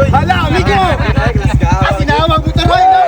Hala, amigo! Ah, sinawag mo taroy, no?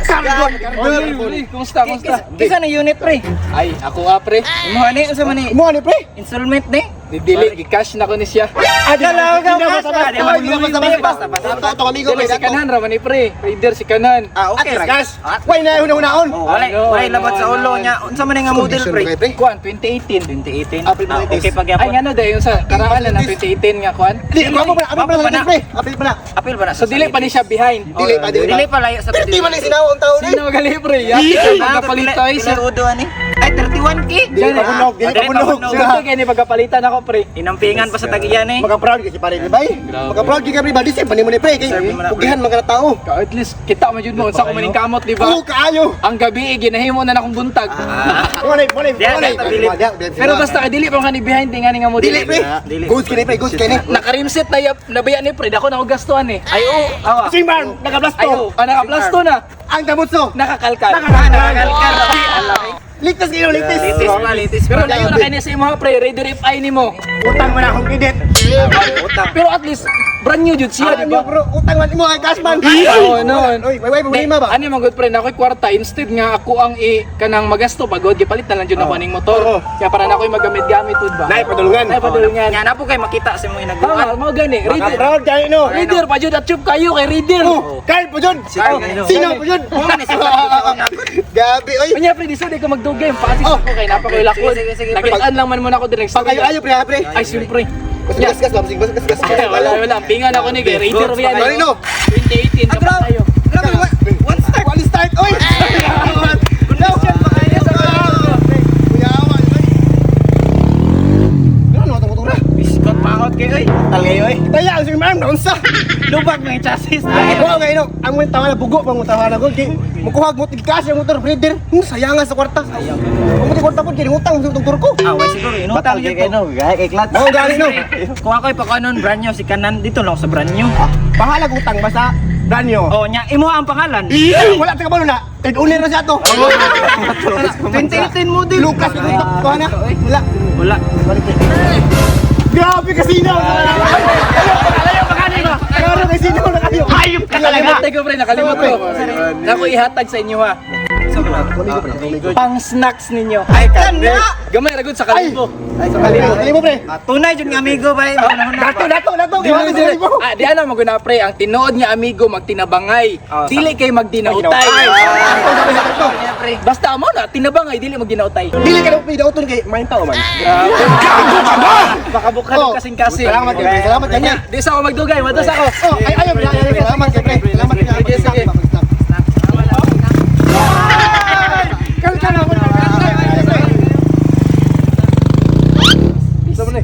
Carbon, carbon. Kumusta, kumusta? Kisa na unit, pre. Ay, ako nga, pre. Imo ani unsa man ni Mo ani, pre? installment ni? Dili, gi-cash na ko ni siya. Ah, di na ka, di na basta basta. Ato, ato, amigo, Dili pre. si kanan ra man ni pre. Rider si kanan. Ah, okay At ra. cash. Way na hunaon. Oh, wala Ano, wala labad sa ano, ulo ano. niya. Unsa man ni nga model, pre? Kuan 2018. 2018. April Ah, okay 20. pa Ay, gyapon. ngano dai yung sa karaan na 2018 nga kuan. Di, ako pa na, apil pa na, pre. Apil pa na. Apil ba na? So dili pa ni siya behind. Dili pa, dili Dili pa. pa layo sa Pero man ang sinaw ang tao ni. Sino gali, pre? Yaki pagkapalit tayo Pila siya. udo ani? Ay, 31K. Dili pa bunog, dili pa bunog. Siguro kaya ni pagkapalitan ako, pre. Inampingan pa sa tagiyan eh. Maka-proud kasi pare ni bay. Maka-proud gyud ka, pre, body save mo ni pre kay pugihan mga tao. Ka at least kita man jud mo unsa ko maning kamot, di ba? Oo, kaayo. Ang gabi eh, ginahimo na nakong buntag. Wala, wala, wala. Pero basta kay dili pa man ni behind nga ni nga mo. Dili, pre. Good kini, pre, good kini. Nakarimset na yap, nabayan ni pre, dako na ako gastuhan eh. Ay oo, awa. Singman, nagablasto. Ay oo, ah, nakablasto na. Ang damutso. Nakakalkal. Nakakalkal. Ligtas kayo, ligtas. Litis pa, litis Pero pa. layo na kay niya sa imo, pre, ready if ay nimo. Utang man akong credit. Utang. Pero at least brand new jud siya, di Ano ba? bro, utang man imo kay cash man. Oo, no. Oy, way way problema ba? Ano man good pre, na ako'y kwarta instead nga ako ang i kanang magasto pagod gipalit na lang jud ako aning motor. Oo. Kaya para na ako'y magamit-gamit pud ba. Nay padulungan. Nay padulungan. Nya na po kay makita sa imong inaguan. Tama, mao gani. Reader. Proud kayo no. Reader pa jud at chup kayo kay reader. Oh, Carl po jud. Sino po jud? Gabi oy. Kanya pre, di sa di ko magdugay. Pasis Oh. ako kay napa ko'y lakod. Sige, sige, sige, pre. Nakitaan lang man muna ako direct. Pag ayo, pre, ha, pre. Ay siyempre. Gas gas gas gas gas gas. Ay, wala wala. Pingan ako ni kay reader yan. Ano no? 2018 ka pa tayo. Grabe, one start. One start oy. No. Kuyawan. Ano atong motor? Biskot paot kay oy. Tal kayo eh. Taya ang sing ma'am naunsa. Lubag ng chassis. Mo nga ino, ang mong tawa na bugo pang tawa na ko kay mukuhag mo tig cash ang motor breeder. Sayanga sa kwarta. Sayang. Ang mo kwarta po kay utang sa motor ko. Ah, way siguro inutang jud to. Mao gani no. Kung ako'y pakanon brand new si kanan dito lang sa brand new. Bahala og utang basta brand new. Oh, nya imo ang pangalan. Wala ta kabalo na. Third owner na siya to. 2018 model. Lucas ko ko na. Wala. Wala. Grabe kasi na. Alayo pagani ba? Grabe kasi na kayo. Hayop ka. Nakalimot ko pre, nakalimot ko. Nako ihatag sa inyo ha. Pang snacks ninyo. Ay, kana. Gamay ra gud sa kalibo. Ay, sa kalibo. Kalibo pre. Ah, tunay jud nga amigo bay. Dato, dato, dato. Dili, Grabe sa dili. kalibo. Ah, di ana maguna pre, ang tinuod nga amigo magtinabangay. Oh, Dili kay magdinautay. Ato, sabi sa ato. Basta mo na tinabangay dili magdinautay. Dili ka na pre, dauton kay main tao man. Baka bukhan Oh, kasing kasing. Salamat kay pre. Salamat kanya. Di sa ako magdugay, matos ako. Oh, ay ayo pre, ay, ay, salamat kay pre. Salamat kay Sige, sige. Kal kal ako.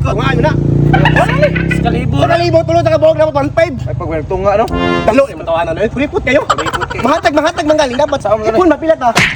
Tunga na. Kalibo. Sa kalibo tulod sa kabuok dapat 1.5. Ay pag tunga no. Dalo ni matawanan eh. Kuripot kayo. Mahatag mahatag manggaling dapat. Ipon mapila ta.